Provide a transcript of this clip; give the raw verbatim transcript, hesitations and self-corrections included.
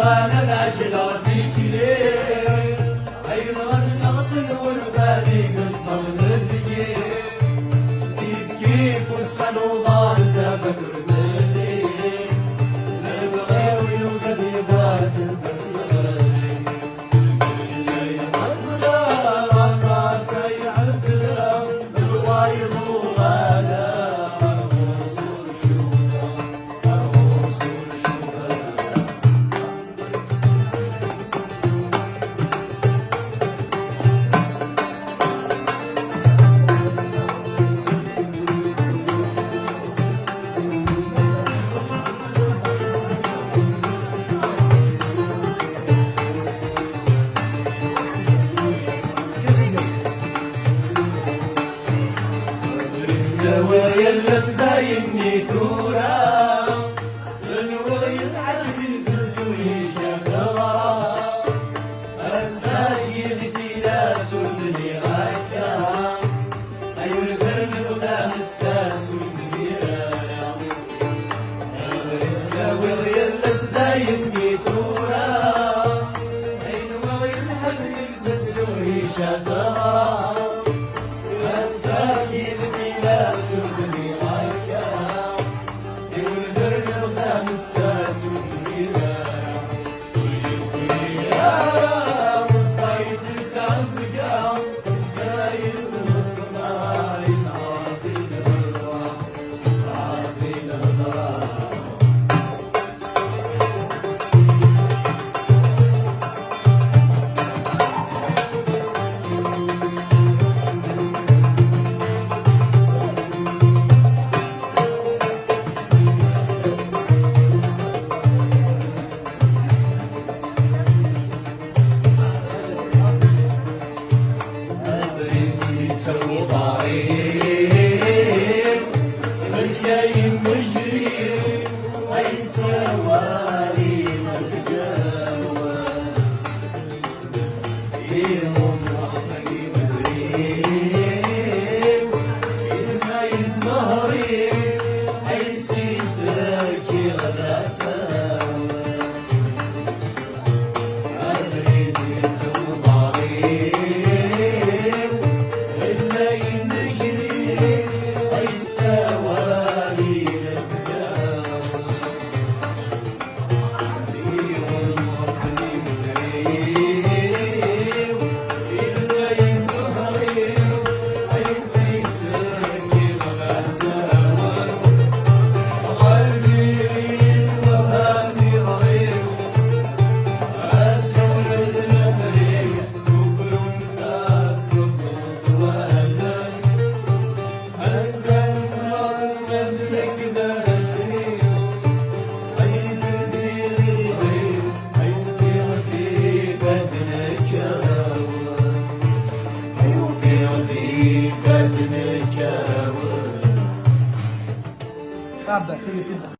Ana d ajdar tikli, ayen ɣas neɣsen wurfan i yeẓẓlen deg-i. Kif kif ussan uḍan tafakurt-nni, lebɣi-w yugi ad yebɛed sdat lɣerri. Ay ɣas neɣ aṭas ay ɛettleɣ, d wayeḍ uɣaleɣ ar ɣur-s ur cukkeɣ. Yal ass dayen i tura. Nwiɣ yesɛa lgilzaz ur yecab ɣra. Ass-agi di tilas ur bniɣ akka. Ay ul berned ula messas ur zmir ara. Aɣrib zawiɣ yal ass dayen mi tura. Ay nwiɣ yesɛa lgilzaz ur yecab ɣra. Ass-agi di tilas ur bniɣ akka. Baba, c'est le tout.